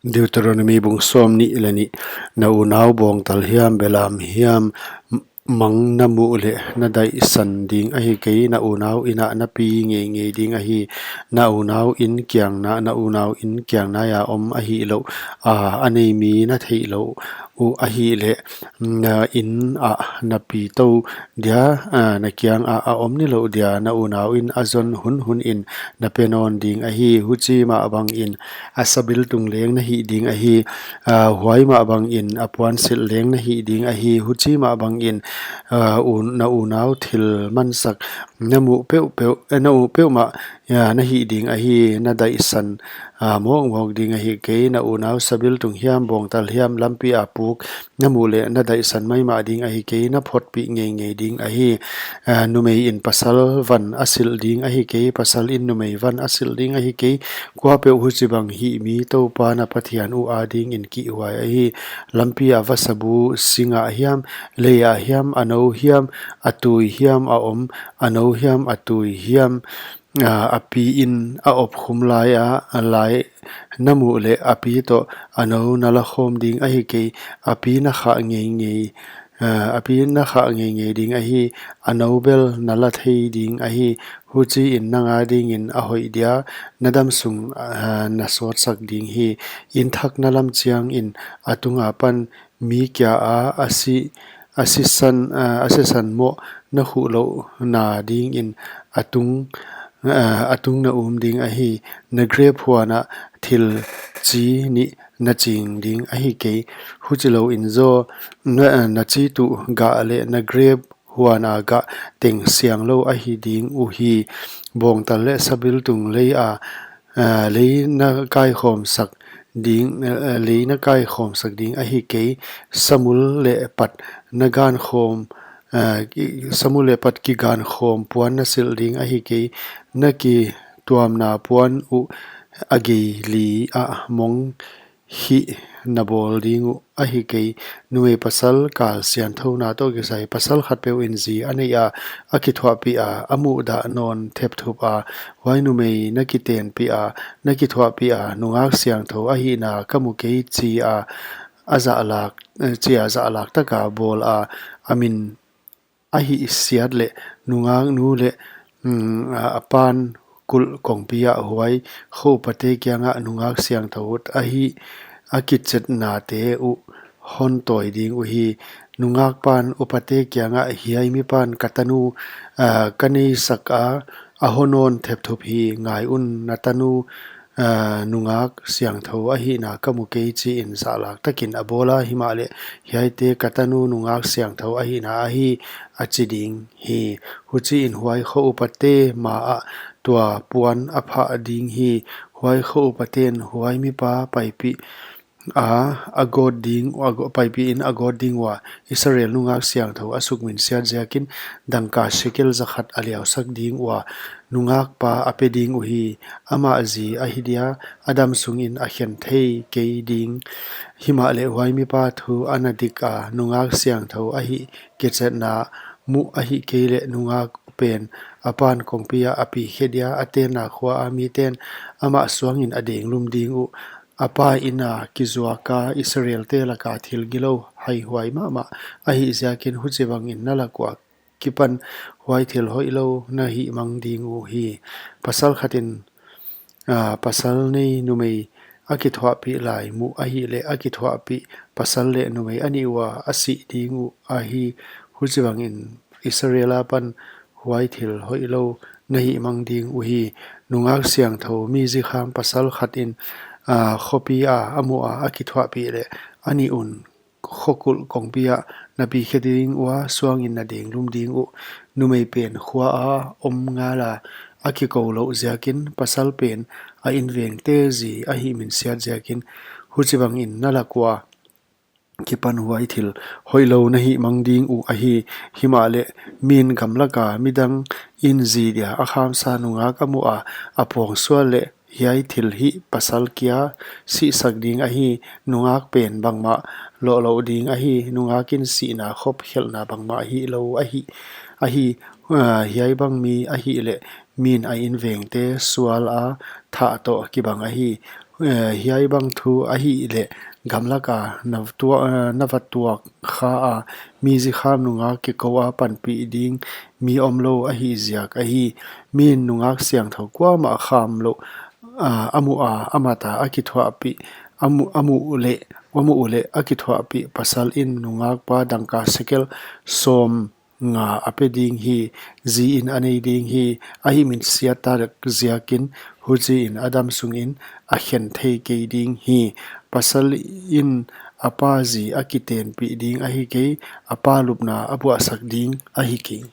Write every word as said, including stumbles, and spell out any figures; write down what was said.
Deuteronomi bung sawmnih leh nih. Na unau bawngtal hiam, belam hiam, m-, mang na muh leh na daihsan ding ahi kei. Na unau in ah na pi ngeingei ding ahi. Na unau in kiang na, na unau in kiang nai a om ahihlouh a, a nei mi na theihlouh uh ahih leh, na in ah na pi tou dia, a, na kiang ah a om nilouh dia, na unau in a zon hunhun in na pe nawn ding ahi. Huchi mah bang in a sabiltung leng na hih ding ahi. A, huai mah bang in a puansilh leng na hih ding ahi. Huchi mah bang in, a, un-, na unau thil mansak na muh peuhpeuh, eh, na muh peuhmah, a, na hih ding ahi. Na daihsan, a, mawkmawk ding ahi kei. Na unau sabiltung hiam, bawngtal hiam lampi a puk na muh leh na daihsan maimah ding ahi kei. Na photpih ngeingei ding ahi. A, numei in pasal van a silh ding ahi kei, pasal in numei van a silh ding ahi kei. Kuapeuh huchibang hih mi Toupa na Pathian uh ading in kihhuai ahi. Lampi a vasabu sing ah hiam, lei ah hiam, a nou hiam, a tui hiam a om, a nou hiam, a tui hiam, a, a pi in a opkhum lai a, a lai na muh leh a pi toh a nou na la khawm ding ahi kei. A pi na khah ngeingei, a, a pi na khah ngeingei ding ahi. A nou bel na la thei ding ahi. Huchi in nang ading in a hoih dia, na damsung, a, na sawtsak ding hi. In thak na lam chiang in a tung apan mi kia a, a si, a sisan, a, a sisan moh na khuh louhna ding in a tung, a, a tung na um ding ahi. Na grep huan ah thil chi nih na ching ding ahi kei. Huchilou in zaw na, na chi tuh gah leh na grep huan a gah teng sianglou ahi ding uhi. Bawngtal leh sabiltung lei a, a, lei na kaikhawmsak ding, a, lei na kaikhawmsak ding ahi kei. Samul leh pat na gankhawm, a, ki-, samul leh pat kigankhawm puan na silh ding ahi kei. Na kituamna puan uh a gei li ah mong hih na bawl ding uh ahi kei. Numei pasal kal siangthouna toh kisai. Pasal khatpeuh in zi a neih a, a kithuahpih a, a muhdah nawn thepthup a, huai numei na kitenpih a, na kithuahpih a, nungak siangthou ahihna ka mu kei chi a, a zahlak, eh, chi a zahlak taka bawl a, a min a hihsiat leh nungaknu leh, mm, a, a pan kulh kongpi ah huai kho upate kiang ah nungak siangthou uh ahi a kichetnate uh hon tawi ding uhi. Nungak pan upate kiang ah, hiai mi pan ka tanu, a, ka neisak a, a hon nawn thepthup hi. Ngai un, na tanu, a, nungak siangthou ahihna ka mu kei chi in zahlak takin a bawl a. Himahleh hiaite ka tanu nungak siangthou ahihna ahi, a chi ding hi. Huchi in huai kho upate ma ah tua puan a phah ding hi. Huai kho upate'n huai mipa paipih a, a gawt ding, a gaw-, paipih in a gawt ding ua, Israel nungak siangthou a sukminsiat ziakin dangka shekel zakhat a liausak ding ua, nungak pa a pe ding uhi. Amah zi ahi dia, a damsung in a khen thei kei ding. Himahleh huai mipa thu a na dik a, nungak siangthou ahih kichetna muh ahih kei leh nungak pen a pan kongpi ah a pi khe dia, a tenna khua a mite'n amah suang in a denglum ding uh. A pa in a kizuak a, Israelte laka thil gilou haihuai mahmah ahih ziakin huchibang in na lak ua kipan huai thil hoihlou na hihmang ding uhi. Pasal khat in, a, pasal nei numei a kithuahpih lai muh ahih leh a kithuahpih pasal leh numei a nih ua a sih ding uh ahi. Huchibang in Israel apan huai thil hoihlou na hihmang ding uhi. Nungak siangthou mi zikham pasal khat in, a, khopi a a muh a a kithuahpih leh a nih un khokulh kongpi ah na pi khe ding ua, suang in na denglum ding uh. Numei pen khua a om ngal a, a kikou louh ziakin, pasal pen a invengte zi ahih minsiat ziakin, huchibang in na lak ua kipan huai thil hoihlou na hihmang ding uh ahi. Himahleh min gamlak a midang in zi dia a khamsa nungak a muh a, a pawngsual leh hiai thil hih pasal kia sihsak ding ahi. Nungak pen bangmah lohlouh ding ahi. Nungak in sihna khop khelhna bangmah hihlou ahi. Ahi, a, hiai bang mi ahih leh min a invengte sual a thah toh kibang ahi. Hiaibang thu ahihleh gamlaka na va tuak kha a, mi zikham nungak kikou a panpih ding mi omlou ahih ziak ahi. Min nungak siangthou kuamah khamlouh a muh a, a mat a kithuahpih, a muh uleh a kithuahpih pasal in nungakpa dangka sekel sawmnga a pe ding hi. Ziin a nei ding hi, ahihmin siattak ziakin; huchiin a damsungin a khen theikei ding hi. Pasal in a pa ji a kitenpih ding ahi kei, a pa lupna a buahsak ding ahi kei.